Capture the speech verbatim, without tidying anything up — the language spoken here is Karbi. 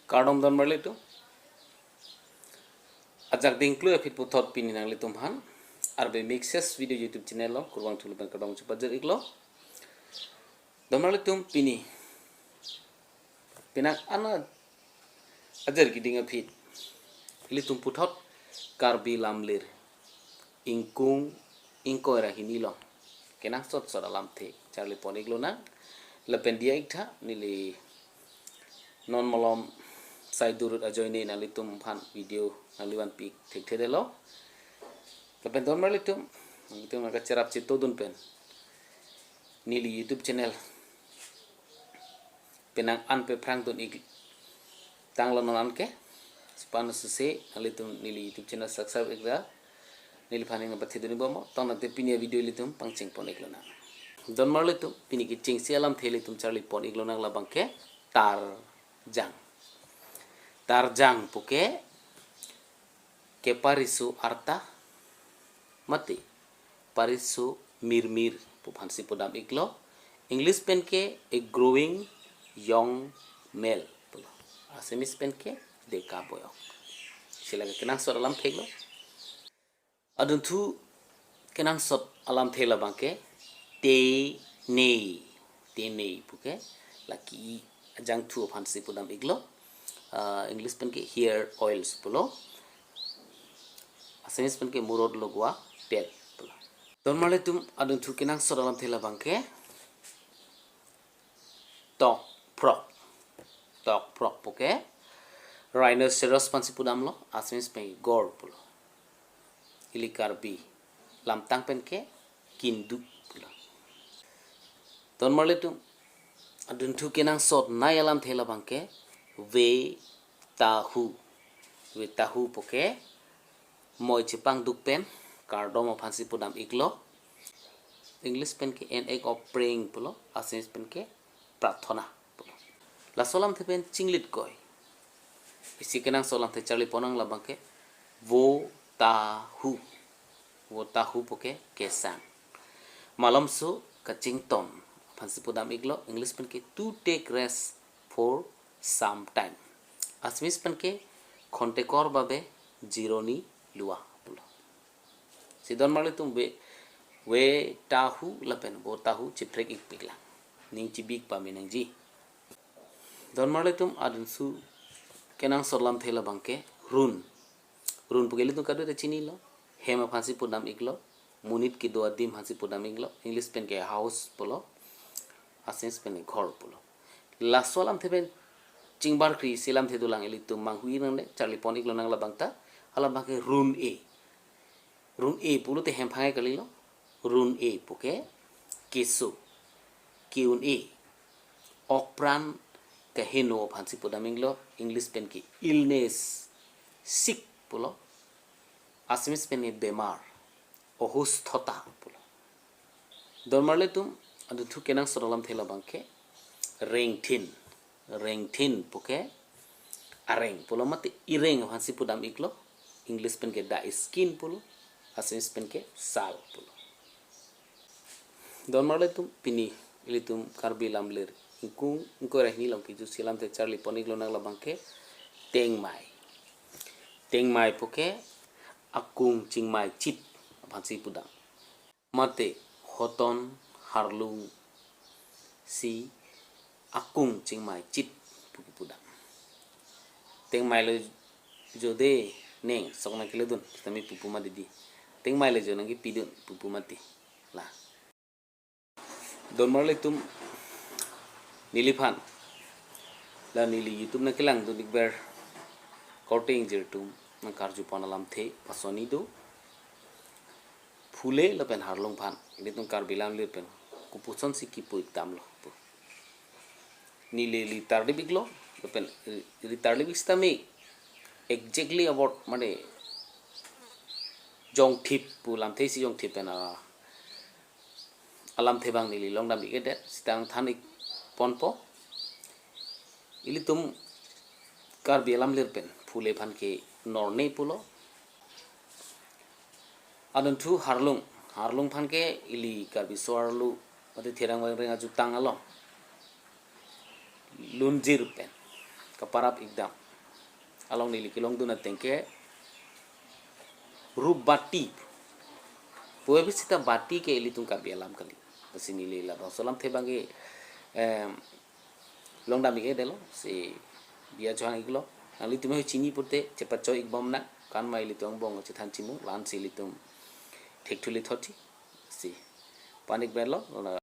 Kardom don marlitum. Ajak dingklu aphi puthot pini nanglitum aphan Arbe Mixes Video YouTube channel along kurvangthu lapen kardom chepajir iklo. Don marlitum, pini penang an ajir keding aphi ilitum puthot Karbi lamlir ingkung ingkoi ra hini along kenangsot sot alamthe charli pon iklonang. Lapen diya iktha neli non malom sai durut ajoine nanglitum aphan video nangli vanpi thekthedetlo. Lapen don marlitum, nanglitum nangkacherap chetodun pen neli YouTube channel penang an pephrang dun ik tanglo non anke. Sipano suse nanglitum neli YouTube channel subscribe ikra, neliphan ning nangpathedun ikbom. Tong nangte pini avideo ilitum pangcheng pon iklonang. Don marlitum, pini kechengsi alamthe ilitum charli pon iklonang labangke tarjang. Tarjang puke kepariso arta mate pariso mirmir pu aphansi pudam iklo. English pen ke a growing young male pulo. Assamese pen ke deka boyok. Sila ke kenangsot alamthe iklo. Adunthu kenangsot alamthe labangke tenei. Tenei puke lake ajangthu aphansi pudam iklo. Ah, English pen ke hair oils pulo. Assamese pen ke murot logwa tel pulo. Don marlitum, adunthu kenangsot alamthe labangke tokphrok. Tokphrok puke rhinoceros aphansi pudamlo, Assamese pen gor pulo. Ili Karbi lamtang pen ke kindu pulo. Don marlitum, adunthu kenangsot nei alamthe labangke vetahu. Vetahu puke moi chepangduk pen kardom aphansi pudam iklo. English pen ke an act of praying pulo, Assamese pen ke prathona pulo. Laso alamthe pen chinglit koi isi kenangsot alamthe charli ponnang labangke vetahu. Vetahu puke kesang. Malomso kachington aphansi pudam iklo, English pen ke to take rest for some time. Assamese pen ke khontekor babe jironi lua pulo. Si don marlitum ve, vetahu lapen vetahu chiphrek ikpiklang. Ning chibik pame nangji. Don marlitum, adunthu kenangsot alamthe labangke run. Run puke ilitum kadokave chinilo. Hem aphansi pudam iklo. Monit kedo adim aphansi pudam iklo. English pen ke house pulo. Assamese pen ke ghor pulo. Laso alamthe pen chingbarkri isi alamthe dolang, ilitum manghu-i nangne, charli pon iklonang labangta. Alabangke run-e. Run-e pulote hemphang kalilo. Run-e puke keso, ke-un-e, okpran keheno aphansi pudam iklo. English pen ke illness, sick pulo. Assamese pen ke bemar, ohusthota pulo. Don marlitum, adunthu kenangsot alamthe labangke rengthin. Rengthin puke areng pulo mate ireng aphansi pudam iklo. English pen ke the skin pulo, Assamese pen ke sal pulo. Don marlitum, pini ilitum Karbi lamlir ingkung ingkoi ra hini along kejutsi alamthe charli pon iklonang labangke tengmai. Tengmai puke akung chingmai chit aphansi pudam. Mate hoton harlung si akung chingmai chit pu kepudam. Tengmai lo jo de neng sok nangkeledun, sitame pupu mati di. Tengmai lo jo nangkepidun pupu mati. La. Don marlitum, neliphan la neli YouTube nangkelangdun ikber korte ingjir atum nangkarju pon alamthe pasoni do. Phule lapen harlung aphan ilitum Karbi lamlir pen kopuson si kipu ik damlo pu neli ili tarlip iklo, lapen ili tarlip ik sitame exactly about mane jongthip pu lamthe isi jongthip pen a alamthe abang neli longdam ik-edet, sitame than ik ponpo. Ilitum Karbi alamlir pen phule aphan ke norne pulo. Adunthu harlung, harlung aphan ke ili Karbi so-arlo mate therang vangreng ajutang along lunjir pen kaparap ik dam. along neli kelongdun ateng ke Rupbati. Puve sita bati ke ilitum Karbi alam kali. Lasi neli labangso alamthe abang ke, em, longdam ik-edetlo, si biya chohang iklo. Nanglitum chini pute chepachoi ikbom nang, kan ma ilitum angbong chethan chimung, la-ansi ilitum thekthuli thotji. Si pan ik-edetlo.